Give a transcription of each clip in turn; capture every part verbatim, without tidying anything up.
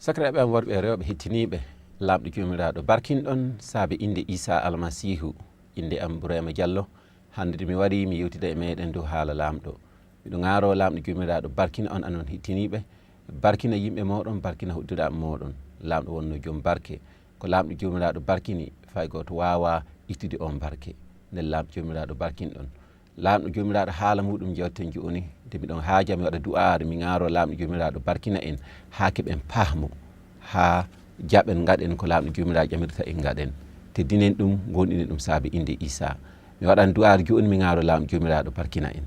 Sakiraaɓe am worɓe e rewɓe hettiniiɓe, Laamɗo Joomiraaɗo barkinɗon saabe innde Iisaa Almasiihu, innde am Burayma Jallo. Hannde nde mi warii, mi yewtida e meeɗen dow haala Laamɗo. Miɗo ŋaaroo Laamɗo Joomiraaɗo barkina on, anon hettiniiɓe, barkina yimɓe mooɗon, barkina hoddiraaɓe mooɗon. Laamɗo wonnoo jom barke. Ko Laamɗo Joomiraaɗo barkini, fay gooto waawaa ittude oon barke. Ndelle Laamɗo Joomiraaɗo barkinɗon. Laamɗo Joomiraaɗo haala muuɗum njewten jooni, nde miɗon haaja mi waɗa du'aare, mi ŋaaroo Laamɗo Joomiraaɗo barkina en, haa keɓen pahmo, haa jaɓen ngaɗen ko Laamɗo Joomiraaɗo ƴamirta en ngaɗen. Teddinen ɗum, ngoonɗinen ɗum saabe innde Iisaa. Mi waɗan du'aare jooni, mi ŋaaroo Laamɗo Joomiraaɗo barkina en.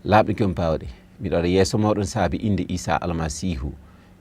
Laamɗo jom baawɗe, miɗo ara yeeso mooɗon saabe innde Iisaa Almasiihu.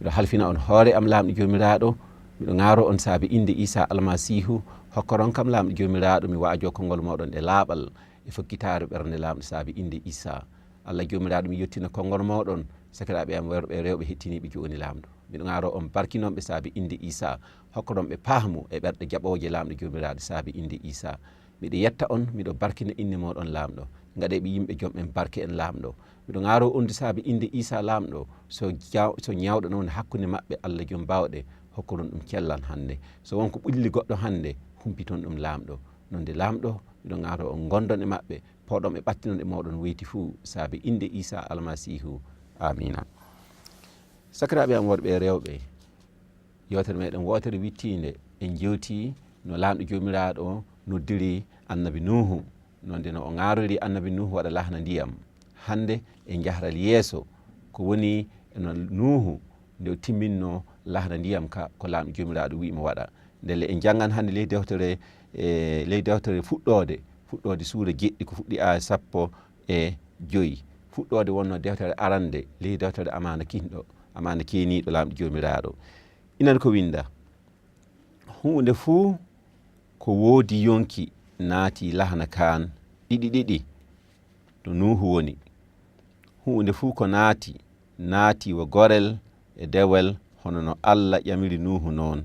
Miɗo halfina on hoore am Laamɗo Joomiraaɗo, miɗo ŋaaroo on saabe innde Iisaa Almasiihu, hokkoron kam Laamɗo Joomiraaɗo, mi waajoo konngol mooɗon e laaɓal, e fokkitaare ɓernde Laamɗo saabe innde Iisaa. Alla Joomiraaɗo, mi yettina konngol mooɗon, sakiraaɓe am worɓe e rewɓe hettiniiɓe jooni Laamɗo. Miɗo ŋaaroo on barkinon ɓe saabe innde Iisaa, hokkoron ɓe pahmu e ɓerɗe jaɓooje Laamɗo Joomiraaɗo saabe innde Iisaa. Miɗo yetta on, miɗo barkina innde mooɗon Laamɗo. Ngaɗee ɓe yimɓe jom en barke en Laamɗo. Miɗo ŋaaroo on du saabe innde Iisaa Laamɗo, so jaw-, so ñawɗo no woni hakkunde maɓɓe Alla jom baawɗe, hokkoron ɗum cellal hannde. So won ko ɓulli goɗɗo hannde, humpiton ɗum Laamɗo. Nonde Laamɗo, miɗo ŋaaroo on ngondon e maɓɓe, pooɗon ɓe ɓattinon e mooɗon weyti fuu, saabe innde Iisaa Almasiihu. Aamiina. Sakiraaɓe am worɓe e rewɓe, yewtere meɗen wootere wittiinde, en jewti no Laamɗo Joomiraaɗo noddiri Annabi Nuuhu, nonde no o ŋaarori Annabi Nuuhu waɗa lahna ndiyam. Hannde en njahral yeeso, ko woni no Nuuhu nde o timminno lahna ndiyam ka, ko Laamɗo Joomiraaɗo wi'i mo waɗa. Ndelle en njanngan hannde ley dewtere, e ley dewtere Fuɗɗoode, Fuɗɗoode suura jeɗɗi, ko fuɗɗi aaya sappo e joyi. Fuɗɗoode wonno dewtere arande ley dewtere Amaana Kinɗo, Amaana Keeniiɗo Laamɗo Joomiraaɗo. Inan ko winnda: Huunde fuu ko woodi yonki naati lahana kaan ɗiɗi ɗiɗi to Nuuhu woni. Huunde fuu ko naati, naati wo gorel e dewel, hono no Alla ƴamiri Nuuhu noon.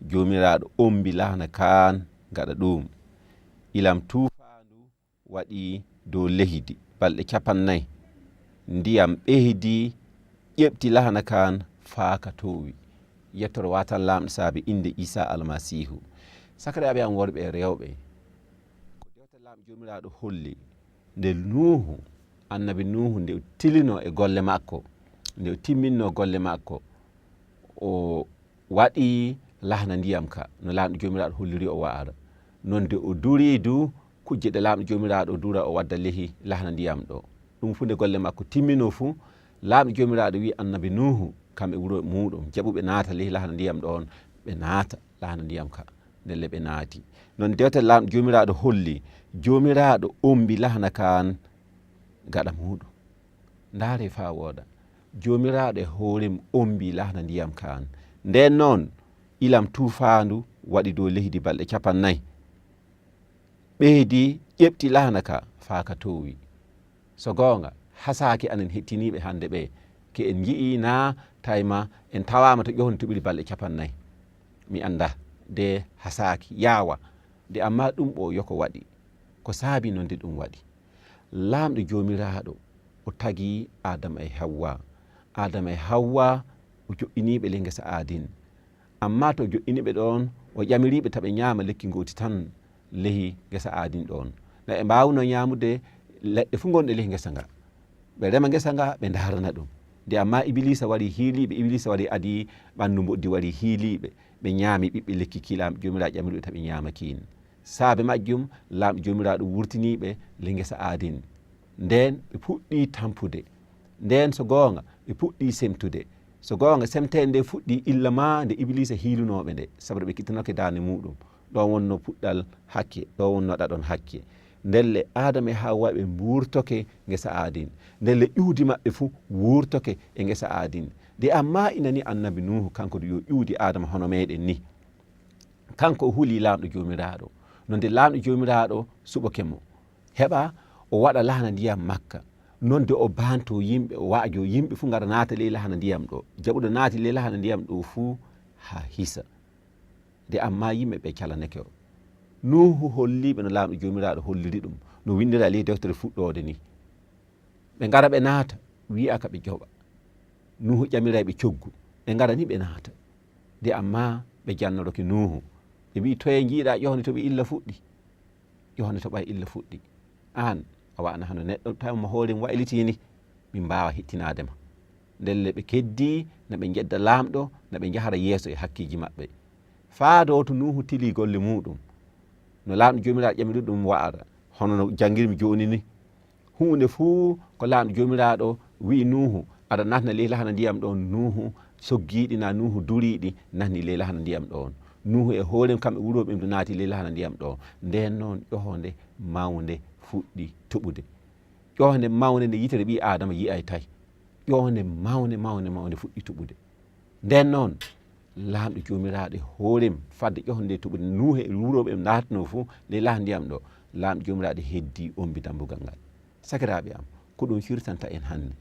Joomiraaɗo ombi lahana kaan gaɗa ɗuum. Ilam tuufaandu waɗi dow leydi balɗe capannay. Ndiyam ɓeydi ƴeɓti lahana kaan faa ka toowi. Yettoro watan Laamɗo saabe innde Iisaa Almasiihu. Sakiraaɓe am worɓe e rewɓe, ko dewte Laamɗo Joomiraaɗo holli nde Nuuhu, Annabi Nuuhu, nde o tilino e golle makko, nde o timminno golle makko, o waɗi lahna ndiyam ka, no Laamɗo Joomiraaɗo holliri o wa'ara. Nonde o duri du kujje ɗe Laamɗo Joomiraaɗo o dura o wadda lehi lahna ndiyam ɗo. Ɗum fuu nde golle makko timmino fuu, Laamɗo Joomiraaɗo wi'i Annabi Nuuhu, kam e wuro muuɗum, jaɓuɓe naata lehi lahna ndiyam ɗoon, ɓe naata lahna ndiyam ka. Ndelle ɓe naati. Noon dewte Laamɗo Joomiraaɗo holli, Joomiraaɗo ombi lahna kaan gaɗa muuɗum. Ndaaree faa wooɗa. Joomiraaɗo e hoore mum ombi lahna ndiyam kaan. Ndeen noon, ilam tuufaandu waɗi dow leydi balɗe capannay. Ɓeydi ƴeɓti lahna ka faa ka toowi. So goonga, hasaaki anen hettiniiɓe hannde ɓee, ke en nji'ii naa tawi ma en tawaama to ƴohni toɓiri balɗe capannay. Mi anndaa de hasaaki, yaawa. De ammaa ɗum o yo ko waɗi. Ko saabi noon de ɗum waɗi. Laamɗo Joomiraaɗo, o tagi Aadama e Hawwa. Aadama e Hawwa, o joɗɗinii ɓe ley ngesa Aadin. Ammaa to o joɗɗini ɓe ɗoon, o ƴamiri ɓe ta ɓe ñaama lekki ngooti tan ley ngesa Aadin ɗoon. Na ɓe mbaawno ñaamude leɗɗe fuu gonɗe ley ngesa nga. Ɓe rema ngesa nga, ɓe ndaarana ɗum. De ammaa Ibiliisa wari hiilii ɓe, Ibiliisa wari adii ɓanndu mboddi, wari hiilii ɓe. Ɓe ñaami ɓiɓɓe lekki ki Laamɗo Joomiraaɗo ƴamiri ɓe ta ɓe ñaama kiin. Saabe majjum, Laamɗo Joomiraaɗo wurtinii ɓe ley ngesa Aadin. Ndeen ɓe puɗɗii tampude. Ndeen so goonga, ɓe puɗɗii semtude. So goonga, semteende nde fuɗɗii illa maa nde Ibiliisa hiilunoo ɓe nde, sabu ɓe kittinoke daande muuɗum. Ɗoon wonnoo puɗɗal hakke, ɗoon wonnoo ɗaɗon hakke. Ndelle Aadama e Hawwa ɓe mbuurtoke ngesa Aadin. Ndelle ƴuwdi maɓɓe fuu wuurtoke e ngesa Aadin. De ammaa inani annabi Nuuhu, kanko du yo ƴuwdi Aadama hono meeɗen ni. Kanko o huli Laamɗo Joomiraaɗo. No nde Laamɗo Joomiraaɗo suɓoke mo, heɓa o waɗa lahana ndiyam makka. Non de o baanto yimɓe, o wa'ajo yimɓe fuu ngara naata ley lahana ndiyam ɗo. Jaɓuɗo naati ley lahana ndiyam ɗo fuu haa hisa. De ammaa yimɓe ɓe calanake o. Nuuhu holli ɓe no Laamɗo Joomiraaɗo holliri ɗum, no winndira ley deftere Fuɗɗoode ni. Ɓe ngara ɓe naata, wi'a ka ɓe joɓa. Nuuhu ƴamiray ɓe coggu. Ɓe ngara ni ɓe naata. De ammaa ɓe jannoroke Nuuhu. Ɓe mbi'i, "Toye njiiɗaa ƴohne to ɓe illa fuɗɗi?" Ƴohne to ɓay illa fuɗɗi. Aan, a wa'ana hano neɗɗo, tawi mo hoore mum wayliti ni, min mbaawa hittinaade ma. Ndelle ɓe keddii, na ɓe njedda Laamɗo, na ɓe njahara yeeso e hakkeeji maɓɓe. Faa dooto Nuuhu tilii golle muuɗum. No Laamɗo Joomiraaɗo ƴamiri ɗum wa'ara, hono no janngirmi jooni ni. Huunde fuu ko Laamɗo Joomiraaɗo wi'i Nuuhu, "Aɗa natna ley lahana ndiyam ɗoon," Nuuhu soggiiɗi naa Nuuhu duriiɗi natni ley lahana ndiyam ɗoon. Nuuhu e hoore mum, kamɓe wuro ɓe, ɓe naati ley lahana ndiyam ɗoon. Ndeen noon, ƴohonde mawnde fuɗɗi toɓude. Ƴohonde mawnde nde yitere ɓii Aadama yi'ay tay. Ƴohonde mawnde, mawnde, mawnde fuɗɗi toɓude. Ndeen noon, Laamɗo Joomiraaɗo e hoore mum, fadde ƴohonde nde toɓude, Nuuhu e wuro ɓe naatnoo fuu ley lahana ndiyam ɗo, Laamɗo Joomiraaɗo heddii ombi dambugal ngal. Sakiraaɓe am, ko ɗum firtanta en hannde?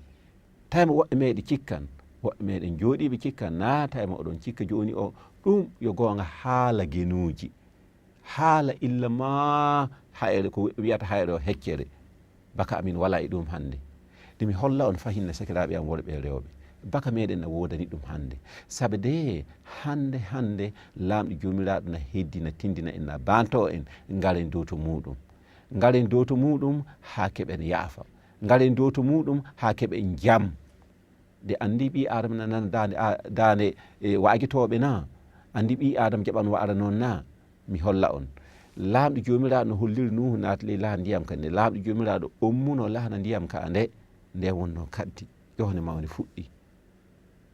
Tawma woɓɓe meeɗen cikkan, woɓɓe meeɗen jooɗiiɓe cikkan, naa tawma oɗon cikka jooni o, ɗum yo goonga haala genuuji. Haala illa maa hayre, ko wiyata hayre o heccere. Baka amin walaa e ɗum hannde. Nde mi holla on fahin na sakiraaɓe am worɓe e rewɓe. Baka meeɗen na woodani ɗum hannde. Sabe de hannde, hannde Laamɗo Joomiraaɗo na heddina, tindina en, na baantoo en, ngaren dow to muuɗum. Ngaren dow to muuɗum haa keɓen yaafa. Ngaren dow to muuɗum haa keɓen jam. De anndi ɓii Aadama na nana daande, a-, daande, e, wa'ajotooɓe naa? Anndi ɓii Aadama jaɓan wa'ara noon naa? Mi holla on. Laamɗo Joomiraaɗo no holliri Nuuhu naati ley lahana ndiyam ka nde. Laamɗo Joomiraaɗo ommuno lahana ndiyam ka nde, nde wonno kaddi. Ƴohne mawnde fuɗɗi.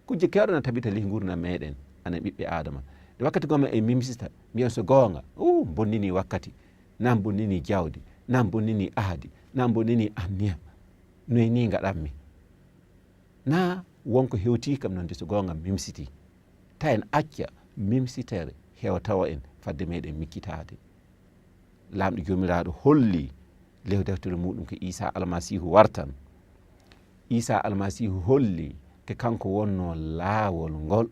Kujje keewɗe na tabita ley nguurndam meeɗen, anen ɓiɓɓe Aadama. De wakkati goo meeɗen mimsita, mbi'en so goonga, "Uu, mbonnini wakkati, naa mbonnini jawdi, naa mbonnini ahadi, naa mbonnini anniya. Noy nii ngaɗanmi?" Naa won ko hewtii kam noon de so goonga mimsitii. Ta en acca mimsitere hewtawa en fadde meeɗen miccitaade. Laamɗo Joomiraaɗo holli ley deftere muuɗum ko Iisaa Almasiihu wartan. Iisaa Almasiihu holli ko kanko wonnoo laawol ngol,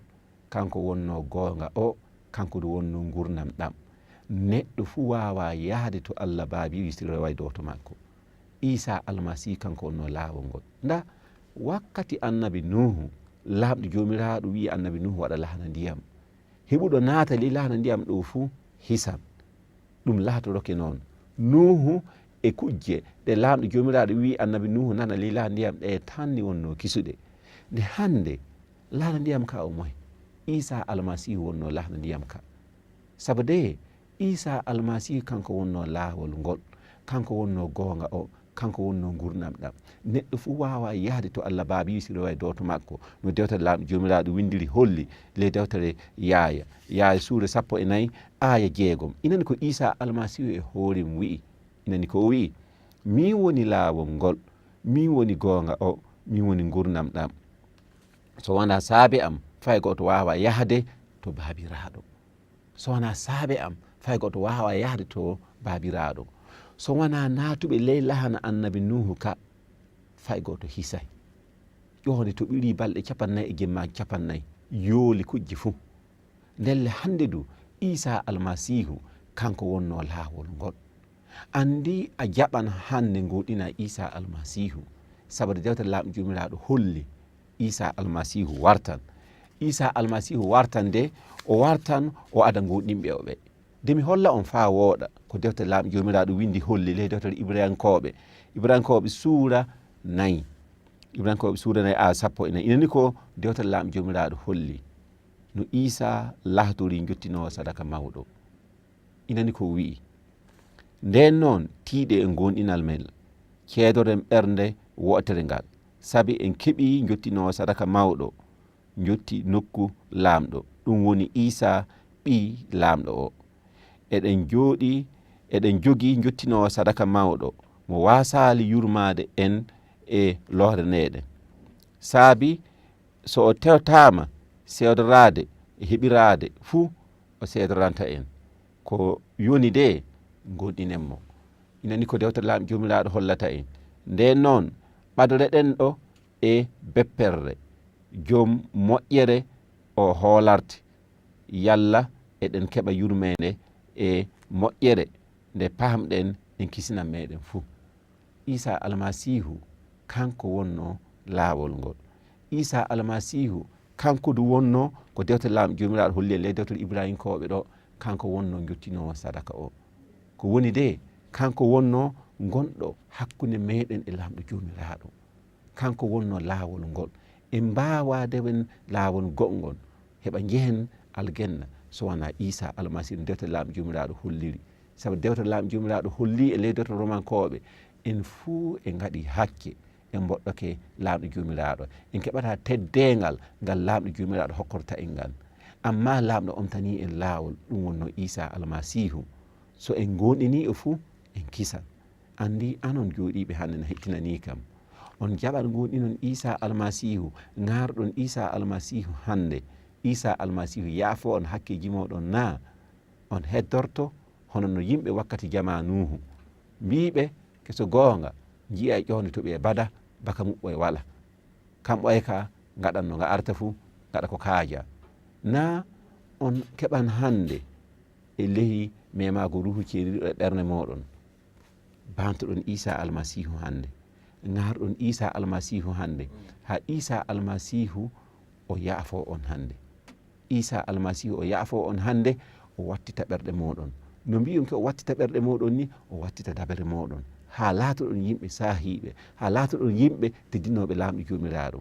kanko wonnoo goonga o, kanko du wonnoo nguurndam ɗam. Neɗɗo fuu waawaa yahde to Alla Baabiijo si reway dow to makko. Iisaa Almasiihu kanko wonnoo laawol ngol. Ndaa, wakkati annabi Nuuhu, Laamɗo Joomiraaɗo wi'i annabi Nuuhu waɗa lahana ndiyam. Heɓuɗo naata ley lahana ndiyam ɗo fuu hisan. Ɗum laatoroke noon. Nuuhu e kujje ɗe Laamɗo Joomiraaɗo wi'i annabi Nuuhu nana ley lahana ndiyam ɗe tan ni wonnoo kisuɗe. Nde hannde, lahana ndiyam ka o moy? Iisaa Almasiihu wonnoo lahana ndiyam ka. Sabu de, Iisaa Almasiihu kanko wonnoo laawol ngol, kanko wonnoo goonga o, kanko wonnoo nguurndam ɗam. Neɗɗo fuu waawaa yahde to Alla Baabiijo si reway dow to makko. No dewtere Laamɗo Joomiraaɗo winndiri holli ley dewtere Yaaya. Yaaya suura sappo e nayi, aaya jeegom. Inani ko Iisaa Almasiihu e hoore mum wi'i. Inani ko o wi'i, "Miin woni laawol ngol, miin woni goonga o, miin woni nguurndam ɗam. So wanaa saabe am, fay gooto waawaa yahde to Baabiraaɗo." So wanaa saabe am, fay gooto waawaa yahde to Baabiraaɗo. So wanaa naatuɓe ley lahana annabi Nuuhu ka, fay gooto hisay. Ƴoonde to ɓirii balɗe capannay e jemmaaji capannay, yooli kujje fuu. Ndelle hannde du, Iisaa Almasiihu, kanko wonnoo laawol ngol. Anndi a jaɓan hannde ngoonɗinaa Iisaa Almasiihu, sabu dewtere Laamɗo Joomiraaɗo holli Iisaa Almasiihu wartan. Iisaa Almasiihu wartan de, o wartan, o ada ngoonɗinɓe o ɓe. De mi holla on faa wooɗa ko dewtere Laamɗo Joomiraaɗo winndi holli ley dewtere Ibraninkooɓe. Ibraninkooɓe suura nayi. Ibraninkooɓe suura nayi, aaya sappo e nayi. Inani ko dewtere Laamɗo Joomiraaɗo holli. No Iisaa laatorii njottinoowo sadaka mawɗo. Inani ko o wi'i, "Ndeen noon, tiiɗee e goonɗinal men, ceedoren ɓernde wootere ngal, sabi en keɓii njottinoowo sadaka mawɗo, njotti nokku Laamɗo, ɗum woni Iisaa ɓii Laamɗo o. Eɗen njooɗii Eɗen njogii njottinoowo sadaka mawɗo, mo waasaali yurmaade en e lorneede. Saabi so o tewtaama seedoraade e heɓiraade fuu, o seedoranta en. Ko yoni de, ngoonɗinen mo. Ina ni ko dewtere Laamɗo Joomiraaɗo hollata en. Ndeen noon, ɓadoreɗen ɗo e bepperre, joom moƴƴere o hoolarte, yalla eɗen keɓa yurmeende e moƴƴere nde paamɗen en kisinan meeɗen fuu. Iisaa Almasiihu, kanko wonnoo laawol ngol. Iisaa Almasiihu, kanko du wonnoo ko dewtere Laamɗo Joomiraaɗo holli en ley dewtere Ibraninkooɓe ɗo, kanko wonnoo njottinoowo sadaka o. Ko woni de, kanko wonnoo ngonɗo hakkunde meeɗen e Laamɗo Joomiraaɗo. Kanko wonnoo laawol ngol. En mbaawaa dewen laawol goɗngol, heɓa njehen aljanna, so wanaa Iisaa Almasiihu, dewtere Laamɗo Joomiraaɗo holliri. Sabu dewtere Laamɗo Joomiraaɗo holli e ley dewtere Romankooɓe, en fuu en ngaɗii hakke, en mboɗɗoke Laamɗo Joomiraaɗo. En keɓataa teddeengal ngal Laamɗo Joomiraaɗo hokkorta en ngal. Ammaa Laamɗo omtanii en laawol, ɗum wonnoo Iisaa Almasiihu. So en ngoonɗinii o fuu, en kisan. Anndii anon jooɗiiɓe hannde na hettinanii kam. On jaɓan ngoonɗinon Iisaa Almasiihu, ŋaaroɗon Iisaa Almasiihu hannde. Iisaa Almasiihu yaafoo on hakkeeji mooɗon naa? On heddorto hono no yimɓe wakkati jamaa Nuuhu. Mbiiɓe, ke so goonga, njiya e ƴoonde toɓi e bada, baka muɓɓo e wala. Kam ɓoye ka, ngaɗan no nga arta fuu, ngaɗa ko kaaja. Naa on keɓan hannde e lehi memaago Ruuhu Ceeririiɗo e ɓerne mooɗon. Baantoɗon Iisaa Almasiihu hannde. Ŋaarɗon Iisaa Almasiihu hannde. Haa Iisaa Almasiihu o yaafoo on hannde. Iisaa Almasiihu o yaafoo on hannde, o wattita ɓerɗe mooɗon. No mbi'on ke o wattita ɓerɗe mooɗon ni, o wattita dabare mooɗon. Haa laatoɗon yimɓe saahiiɓe, haa laatoɗon yimɓe teddinooɓe Laamɗo Joomiraaɗo.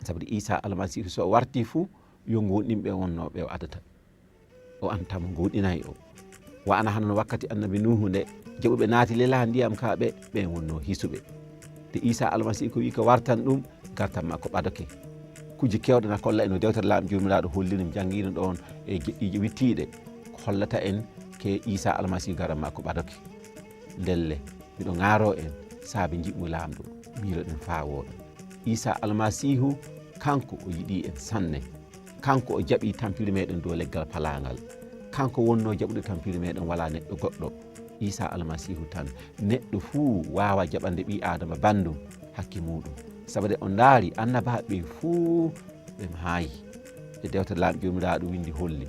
Sabu Iisaa Almasiihu so o wartii fuu, yo ngoonɗinɓe wonnoo ɓe o adata. O anta mo ngoonɗinay o. Wa'ana hano no wakkati annabi Nuuhu nde, jaɓuɓe naati lelaa ndiyam kaa ɓe, ɓen wonnoo hisuɓe. Nde Iisaa Almasiihu ko wi'i ko wartan ɗum, gartan makko ɓadoke. Kujje keewɗe na kolla en no dewtere Laamɗo Joomiraaɗo holliri, mi janngiino ɗoon e jeɗɗiije wittiiɗe, ko hollata en ke Iisaa Almasiihu garan makko ɓadoke. Ndelle, miɗo ŋaaroo en, saabe njiɗngu Laamɗo, miiloɗen faa wooɗa. Iisaa Almasiihu, kanko o yiɗii en sanne. Kanko o jaɓii tampiri meeɗen dow leggal palaangal. Kanko wonnoo jaɓuɗo tampiri meeɗen, walaa neɗɗo goɗɗo. Iisaa Almasiihu tan. Neɗɗo fuu waawaa jaɓande ɓii Aadama banndum hakke muuɗum. Sabu de o ndaari annabaaɓe ɓe fuu ɓe maayi. E dewtere Laamɗo Joomiraaɗo winndi holli.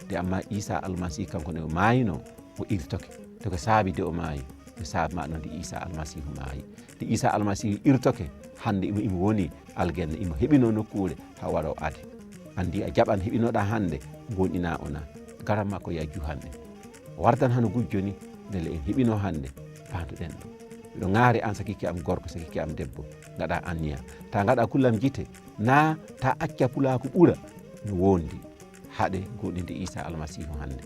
De ammaa Iisaa Almasiihu kanko ne o maayino, o irtoke. To ko saabi de o maayi, ko saabi maa noon de Iisaa Almasiihu maayi. De Iisaa Almasiihu irtoke, hannde imo, imo woni aljanna, imo heɓinoo nokkuure haa waro ade. Anndi a jaɓan heɓinoɗaa hannde, ngoonɗinaa o naa? Garan makko ya juhan en. O wartan hano gujjo ni, ndelle en heɓinoo hannde, paanduɗen ɗum. Miɗo ŋaare aan sakiike am gorko, sakiike am debbo, ngaɗa anniya. Taa ngaɗa kullam jite, naa taa acca pulaaku ɓura no wondi. Haɗe goonɗinde Iisaa Almasiihu hannde.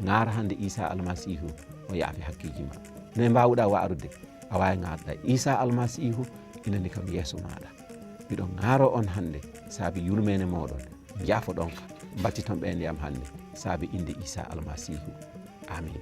Ŋaara hannde Iisaa Almasiihu o yaafi hakkeeji ma. No e mbaawuɗaa waarude, a waawi ŋaarɗa Iisaa Almasiihu ina ni kam yeeso maaɗa. Miɗo ŋaaroo on hannde saabi yurmeene mooɗon, njaafoɗon ka, mbattiton ɓeynde am hannde saabi innde Iisaa Almasiihu. Aamiin.